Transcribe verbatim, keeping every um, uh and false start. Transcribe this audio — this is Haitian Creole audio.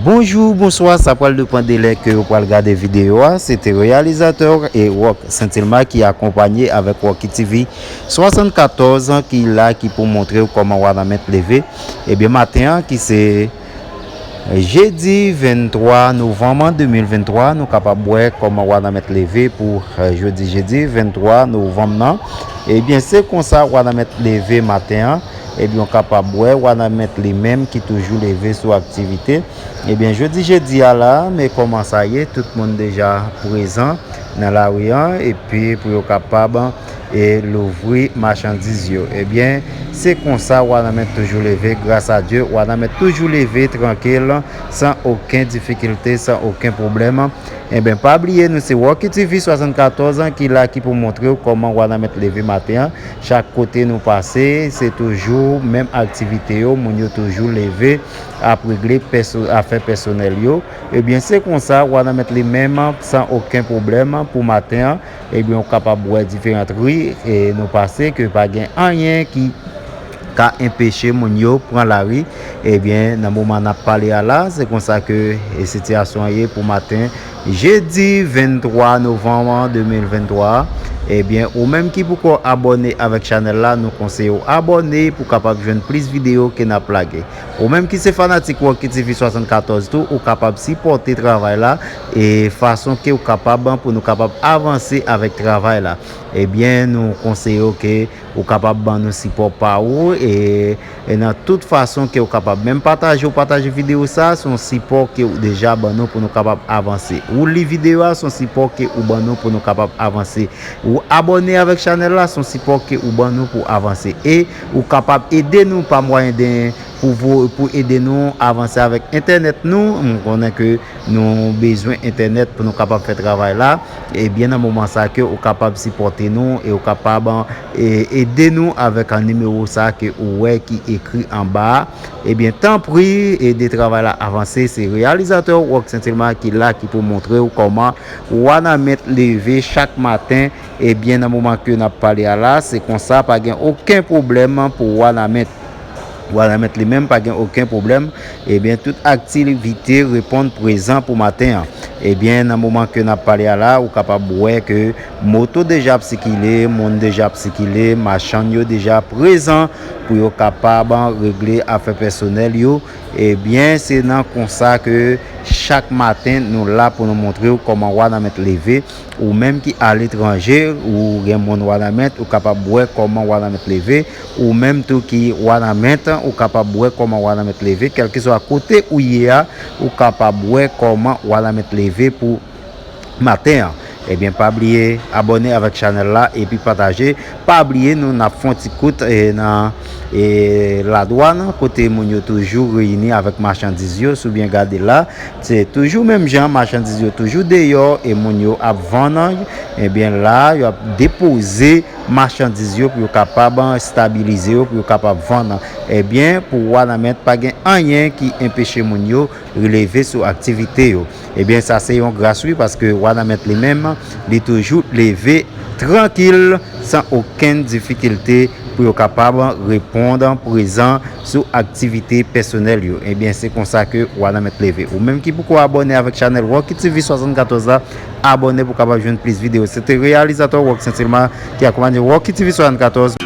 Bonjou, bonswa, sa pral depann de lè ke ou pral gade videyo a. Se te reyalizatè e Rock Sentilma ki akonpanye avèk Rocky T V swasannkatòz ki la, ki pou montre w kòman Wanament leve. Ebyen, maten an, ki se jedi venntwa novanm de mil venntwa, nou kapab wè kòman Wanament leve pou, eh, jodi jedi venntwa novanm nan. Ebyen, se konsa Wanament leve maten an. Ebyen, ou kapab wè Wanament li menm ki toujou leve sou aktivite. Ebyen, jodi jedi a la, men kòman sa ye, tout moun deja prezan nan lari an, epi pou yo kapab, e, louvri machandiz yo. Ebyen, se konsa Wanament toujou leve, gras a Dye, Wanament toujou leve trankil, san okenn difikilte, san okenn pwoblèm. Ebyen, pa bliye, nou se Rocky T V swasannkatòz ki la, ki pou montre w kòman Wanament leve maten an. Chak kote nou pase, se toujou menm aktivite yo, moun yo toujou leve ap regle pèso-, afè pèsonèl yo. Ebyen, se konsa, Wanament li menm, san okenn pwoblèm pou maten an. Ebyen, ou kapab wè diferan ri, e, nou pase, ke pa gen anyen ki ka enpeche moun yo pran lari. Ebyen, nan moman n ap pale a la, se konsa ke, e, sitiyasyon an ye pou maten jedi venntwa novanm de mil venntwa. Ebyen, ou menm ki poko abòne avèk chanèl la, nou konseye w abòne pou kapab jwenn plis videyo ke n ap lage. Ou menm ki se fanatik Rocky T V swasannkatòz tou, ou kapab sipòte travay la, e fason ke ou kapab, pou nou kapab avanse avèk travay la. Ebyen, nou konseye w ke ou kapab ban nou sipò pa ou, e, e nan tout fason ke ou kapab. Menm pataje, ou pataje videyo sa, se yon sipò ke ou deja ban nou pou nou kapab avanse. Ou li videyo a, se yon sipò ke ou ban nou pou nou kapab avanse. Ou abòne avèk chanèl la, se yon sipò ke ou ban nou pou avanse. E ou kapab ede nou pa mwayen de, pou vo-, pou ede nou avanse avèk entènèt nou. M konnen ke nou bezwen entènèt pou nou kapab fè travay la. Ebyen, nan moman sa ke ou kapab sipòte nou e ou kapab, e, ede nou avèk, a, nimewo sa ke ou wè ki ekri anba a. Ebyen, tanpri, ede travay la avanse. Se reyalizatè Rock Sentilma ki la, ki pou montre w kòman Wanament leve chak maten. Ebyen, nan moman ke n ap pale a la, se konsa, pa gen okenn pwoblèm pou Wanament. Wanament li menm pa gen okenn pwoblèm. Ebyen, tout aktivite reponn prezan pou maten an. Ebyen, nan moman ke n ap pale a la, ou kapab wè ke moto deja ap sikile, moun deja ap sikile, machann yo deja prezan pou yo kapab regle afè pèsonèl yo. Ebyen, se nan konsa ke chak maten nou la pou nou montre w kòman Wanament leve. Ou menm ki aletranje, ou gen moun Wanament, ou kapab wè kòman Wanament leve. Ou menm tou ki Wanament, ou kapab wè kòman Wanament leve. Kèlkeswa kote ou ye a, ou kapab wè kòman Wanament leve pou maten an. Ebyen, pa bliye abòne avèk chanèl la epi pataje. Pa bliye, nou n ap fè yon ti kout, e, nan, e, ladwàn, kote moun yo toujou reyini avèk machandiz yo. Si w byen gade la, se toujou menm jan, machandiz yo toujou deyò e moun yo ap vann. Ebyen, la, yo ap depoze machandiz yo pou yo kapab estabilize yo, pou yo kapab vann. Ebyen, pou Wanament, pa gen anyen ki enpeche moun yo leve sou aktivite yo. Ebyen, sa se yon gras, wi, paske Wanament li menm, li toujou leve trankil, san okenn difikilte, pou yo kapab reponn prezan sou aktivite pèsonèl yo. Ebyen, se konsa ke Wanament leve. Ou menm ki poko abòne avèk chanèl Rocky T V swasannkatòz la, abòne pou kapab jwenn plis videyo. Se te reyalizatè Rock Sentilma ki akonpanye Rocky T V swasannkatòz.